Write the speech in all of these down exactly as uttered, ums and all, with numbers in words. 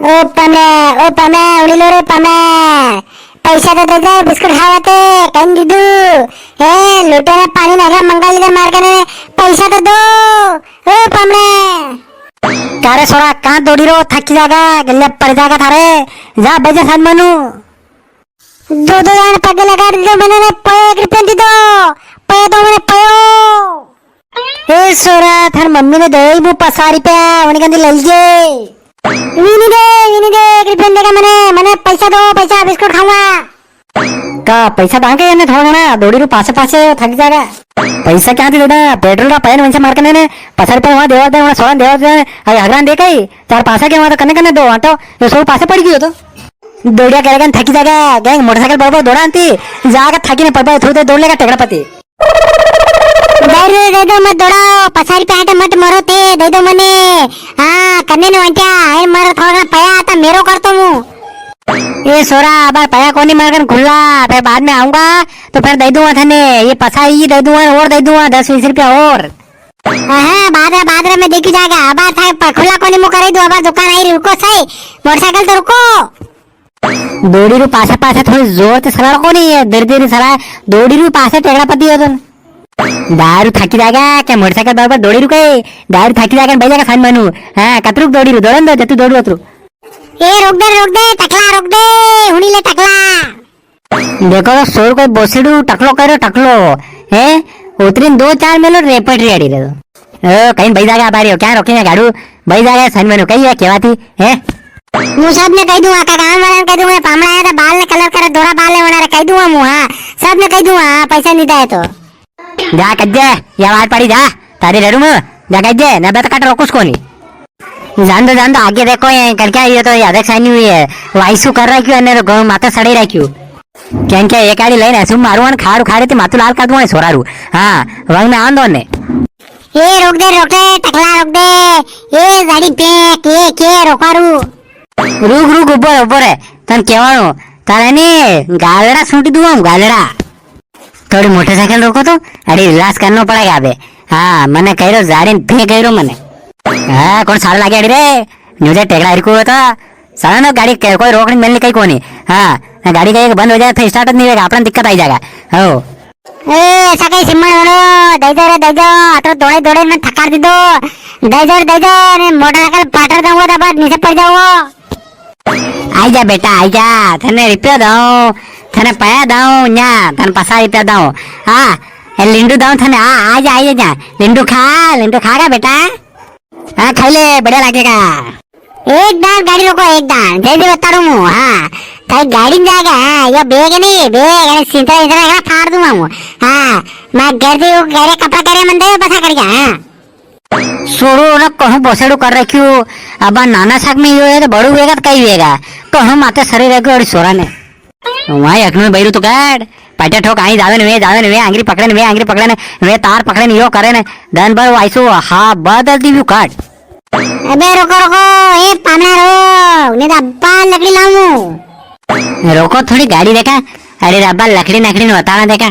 ओ पमे, ओ पमे, उड़ी लो रे पमे। पैसा तो दे दे, बिस्कुट खावा ते, कहीं दीदू। ए, लोटे में पानी नाखा मंगा लीधो मार कने, पैसा तो दो। ओ पमने। का रे सोरा, कां दौड़ी रो, थाकी जागा, गले पड़ जागा थारे। जा, बजे साथ मनु। दो दो जण पगे लगा दीदो मने, ने पयो एक रुपया दीदो, पयो दो मने पयो। ए सोरा, थार मम्मी ने दो ही मु पसारी पे, उन्हें कहती ले लीजिए। वीनी दे, वीनी दे, एक रुपया देगा मने, मने पैसा दो, पैसा, बिस्कुट खाऊंगा। का पैसा दांगे ने थोड़ा घणा, दौड़ी रू पासे पासे, थाकी जागा। पैसा क्या थी दादा, पेट्रोल रा पया ने वंशे मार कने ने, पसारी पे वहां देवा दे, वहां सोरा देवा दे, अरे हगरान दे कई, चार पासा के वहां तो कने कने दो, वहां तो, यो सब पासे पड़ गयो तो। दौड़िया करे कन थकी जागा, गैंग मोटरसाइकिल पर पर दौड़ान थी, जाके थकी ने पर पर थोड़ी देर दौड़ लेगा टेकड़ा पति। दे दो, दे दो, मत दौड़ाओ, पसारी पे आटे मत मरो ते, दे दो मने। हाँ, कन्ने ने वांट्या, आए मारो थोड़ा पया आता, मेरो करतो मु। ए सोरा, अबार पया कोनी मार कन खुला, फिर बाद में आऊंगा, तो फिर दे दूंगा थने, ये पसारी दे दूंगा और दे दूंगा दस बीस रुपया और। हाँ, हाँ, बाद रे, बाद रे में देखी जागा। अबार थारे प-, खुला कोनी मु करे दू, अबार दुकान आई री, रुको सही। मोटरसाइकिल तो रुको। दौड़ी रू पासे पासे थोड़ी जोर ते सलाड़ कोनी है, धीरे धीरे सलाड़, दौड़ी रू पासे टेकड़ा पति हो तो। दारू थाकी जागा, क्या मोटरसाइकिल बराबर दौड़ी रू कई? दारू थाकी जागा, भाई जागा सान मानू। हाँ, कतरुक दौड़ी रू, दौड़न दो, जतु दौड़ू अतरू। ए, रोक दे, रोक दे, टकला, रोक दे, हुनी ले टकला। देखो तो सोर कोई बोसड़ू टकलो करो टकलो, हैं? उतरी दो चार मेलो रेपट रेड़ी रे। ओ, कहीं भाई जागा बारी हो, क्या रोके ने गाड़ू? भाई जागा सन मनो, कहीं है केवा थी, हैं? मु सब ने कह दूंगा, आका गांव वाला ने कह दूंगा, पामणा आया था, बाल ने कलर करे, धोरा बाल है, वनारे कह दूंगा मु, हाँ, सब ने कह दूंगा, हाँ, पैसा नहीं दे तो। जा कज्जे, या बात पड़ी जा, तारी रेरू में, जा कज्जे, ना बे तो कट रोकुस कोनी। जान दो, जान दो, आगे देखो, ये कर क्या, ये तो याद है, सानी हुई है, वाइसू कर रहा क्यों, अन्य गाँव माता सड़े रहा क्यों? क्या क्या, एक आड़ी लाइन ऐसे मारू, अन खाड़ू खाड़े ते मातू लाल कर दूंगा, सोरारू। हाँ, वंग में आन दो ने। ए, रोक दे, रोक दे, टकला रोक दे। ए, गाड़ी पे, के, के, रोकारू। रुक, रुक, ऊपर, ऊपर है, तन केवाणो, तारे ने, गालड़ा सूटी दूंगा, गालड़ा। थोड़ी मोटरसाइकिल रोको तो, अरे relax करनो पड़ेगा अबे। हाँ, मने कह रो, जाड़े ने फे कह रो मने। हाँ, कौन सारा लागे अड़ी रे? न्यूजे टेकड़ा हरकू हो तो, साला ना गाड़ी के, कोई रोक नहीं मिलनी कहीं कोनी। हाँ, ना गाड़ी का एक बंद हो जाए, फिर start नहीं होगा, अपना दिक्कत आई जाएगा। हो। ए, ऐसा कहीं सिमण वालो, दे दो रे, दे दो, अतरो दौड़े दौड़े ने थकार दी दो। दे दो रे, दे दो, ने मोटरसाइकिल पाटर दूंगा तो बाद नीचे पड़ जाओ। आई जा बेटा, आई जा, थने रुपयो दऊं, थने पया दऊं, न्या, थने पसा रुपया दऊं। हाँ, ए लिंडू दऊं थने, आ, आ जा, आ जा, जा। लिंडू खा, लिंडू खागा बेटा? हाँ, खाई ले, बढ़िया लागेगा। एक दान गाड़ी रोको, एक दान, जल्दी बताड़ू मु, हाँ। थारी गाड़ी में जाएगा, हाँ, ये बैग नहीं, बैग, अरे सिंतरा, सिंतरा, फाड़ दूंगा मु। हाँ, मैं घर से वो, घर कपड़ा करे मन दे, बसा कर गया, हाँ। सोरो ने कहूँ बसेड़ो कर रख्यो, अब नाना साक में यो है तो बड़ो हुएगा तो कई हुएगा, कहूँ माथे सरे रख्यो अड़ी सोरा ने। वहाँ अखनू बैरू तो काट, पाटा ठोक आई जावे ने वे, जावे ने वे, आंगरी पकड़े ने वे, आंगरी पकड़े ने वे, तार पकड़े ने यो करे ने, दन भर वाइसो हा बदल दी व्यू काट। अबे रोको, रोको, ए पामणा रो, नहीं तो अब्बा लकड़ी लाऊं। रोको थोड़ी गाड़ी देखा, अरे रे अब्बा लकड़ी नकड़ी ने बताना देखा।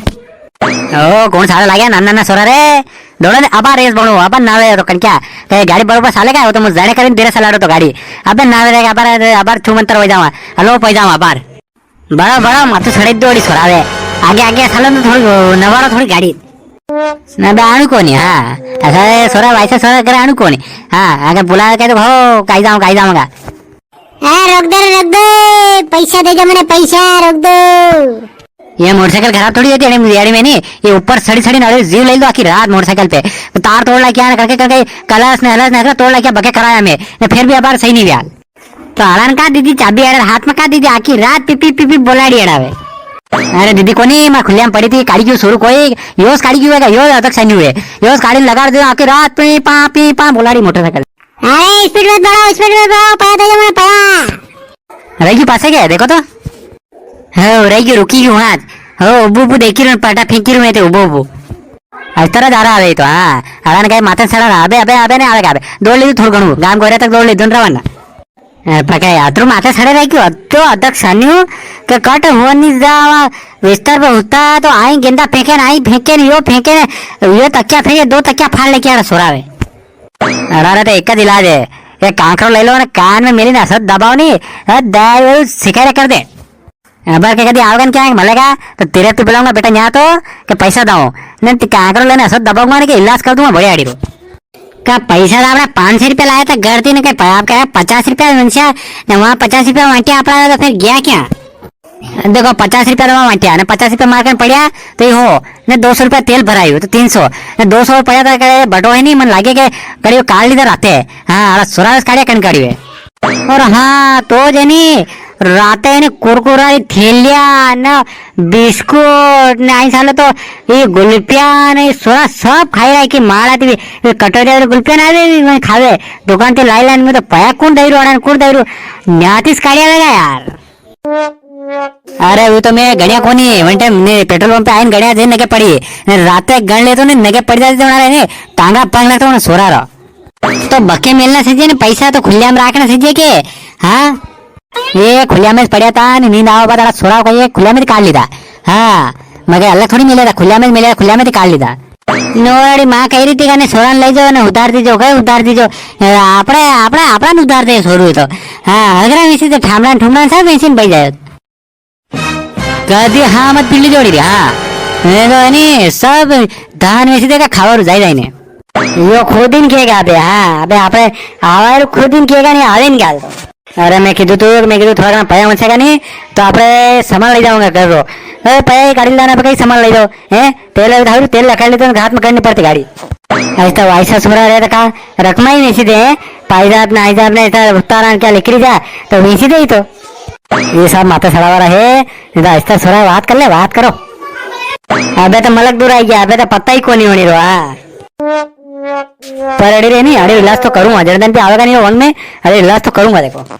ओ, कौन सारा लाग्या, नाना नाना सोरा रे। दौड़ो ने, अबा रेस बनो, अबा नावे तो कन क्या? ते गाड़ी बरोबर साले का, वो तो मुझे जाने करीन तेरे सलाड़ो तो गाड़ी। अबे नावे रे, अबार, अबार छू मंतर हो जावा, हलो पै जावा अबार। बड़ा, बड़ा, माथु सड़े दौड़ी सोरावे। आगे, आगे सालो तो थोड़ी, नवारो थोड़ी गाड़ी। ना बे आणु कोनी, हाँ। ऐसा सोरा, वैसा सोरा करे आणु कोनी। हाँ, आगे बुला के तो, हो, काई जाऊँ, काई जाऊँगा। ए, रोक दे रे, रोक दे। पैसा दे दो मने, पैसा, रोक दो। ये मोटरसाइकिल खराब थोड़ी होती है, अरे मुझे में नहीं, ये ऊपर सड़ी सड़ी ना, अरे जीव ले लो आखी रात मोटरसाइकिल पे। तार तोड़ ला क्या ना करके, करके कलश ने हलस ने तोड़ ला क्या बके कराया मैं, ने फिर भी अबार सही नहीं व्याल। तो हलन का दीदी चाबी अरे हाथ में का दीदी आखी रात पिपी पिपी बोलाड़ी अड़ावे। अरे दीदी कोनी, मैं खुलेआम पड़ी थी, काढ़ी क्यों शुरू कोई, योस काढ़ी क्यों है, योस तक सही नहीं हुए। योस काढ़ी लगा दे आखी रात पी पा पी पा बोलाड़ी मोटरसाइकिल। अरे, speed मत बढ़ाओ, speed मत बढ़ाओ, पया दे दो, मैं पया। रह गई पासे क्या है, देखो तो। हो, रह गई, रुकी क्यों हाथ? हो, उबू उबू देखी रू, पाटा फेंकी रू, मैं ते उबू उबू। आज तरह जा रहा है तो, हाँ। अड़ान का माथे सड़ा रहा, अबे, अबे, अबे, नहीं आवेगा, अबे। दौड़ ले तू थोड़ा घणू, गांव गोरे तक दौड़ ले, दुन रवाना। ए, पका यार, तू माथे सड़े रह क्यों? अब तो अदक सान्यू के कट हो नहीं जावा, बिस्तर पे होता तो आई गेंदा फेंके ना, आई फेंके नहीं, यो फेंके ना, यो तकिया फेंके, दो तकिया फाड़ लेके आ रहा सोरावे। अरे, अरे, तो एक का दिला दे। एक कांकरो ले लो ने कान में मेली ने असो दबाओ नी, अ, दे वो सिखाया कर दे। अबार के कदी आवेगा ने क्या मलेगा, तो तेरे तो बुलाऊंगा बेटा न्या तो, के पैसा दो। ने ते कांकरो लेने असो दबाऊंगा ने के इलाज कर दूंगा बड़े आड़ी रो। का पैसा तो आपणे पाँच सौ रुपया लाया था घर थी ने, के प-, आपका पचास रुपया मनसा, ने वहाँ पचास रुपया वांट्या आपणा, तो फिर गया क्या? देखो, पचास रुपया तो वांट्या, ने पचास रुपया मार कने पड़्या, तो ये हो, ने दो सौ रुपया तेल भरायो, तो तीन सौ, ने दो सौ पड़्या था, के बटो है नी, मन लागे के कड़ियो काल लीधा राते। हाँ, आला सोरा रस काढ़िया कन काढ़ियो है। और हाँ, तो जे नी, राते ने कुरकुरा री थैलिया, ने बिस्कुट, ने आई साले तो ये गुल्फिया, ने ये सोरा सब खाई रहा है कि माल आती भी, ये कटोरिया री गुल्फिया ना आवे, भी मैं खावे। दुकान ते लाई लाइन में तो पया कौन दई रो, अड़ान कौन दई रो, न्यातीस काढ़िया वेगा यार। अरे, वो तो मैं गण्या कोनी, वन टाइम ने पेट्रोल पंप पे आइन गण्या जे नगे पड़ी। ने राते गण लेतो ने नगे पड़ी जाती तो मारे ने टांगा पंग लगता उन सोरा रो। तो बके मेलना सजे ने, पैसा तो खुल्या में राखना सजे के। हाँ? ये खुल्या में पड़्या था, ने नींद आवा बाद आला सोरा को ये खुल्या में काढ़ लीधा। हाँ, मगे अलग थोड़ी मिले था, खुल्या में मिले, खुल्या में काढ़ लीधा। नोराड़ी माँ कही रही थी, "कने सोरा ने लई जाओ, ने उधार दीजो, कहे उधार दीजो।" ए, आपणे, आपणे, आपणा ने उधार दे सोरू तो। हाँ, हगरा वेसी तो ठामड़ा, ठुमड़ा सब वेसी ने बई जाए। कदी हाँ मत पिल्ली जोड़ी रे, हाँ। मैं तो है नी, सब धान वेसी देगा, खावा रू जाई जाई ने। यो खुद ही नी केगा अबे, हाँ, अबे आपणे आवा रू खुद ही नी केगा, नी आवे नी गाल तो। अरे मैं कीधु तू, मैं कीधु थोड़ा घणा पया होसेगा नी, तो आपणे सामान लई जावांगा घर रो। ए, पया ही काढ़ी लाना, पे कई सामान लई जाओ, हैं? तेल है, तेल लखाई लेते हैं, हाथ में करनी पड़ती गाड़ी। ऐसा तो वैसा सुरा रहे तो का, रकमा ही वेसी दे, हैं? पाई जात ना, आई जात ना, ऐसा उतारा क्या लिकरी जा, तो वेसी दे ही तो। ये सब माता सड़ा वाला है, नी तो ऐसा सुरा बात कर ले, बात करो। अबे तो मलक दूर आई गया, अबे तो पता ही कोनी होनी रो, हाँ। पर अड़ी रे नी, अड़ी इलाज तो करूँ, जड़ दिन पे आवेगा नी वन में, अड़ी इलाज तो करूँगा, देखो।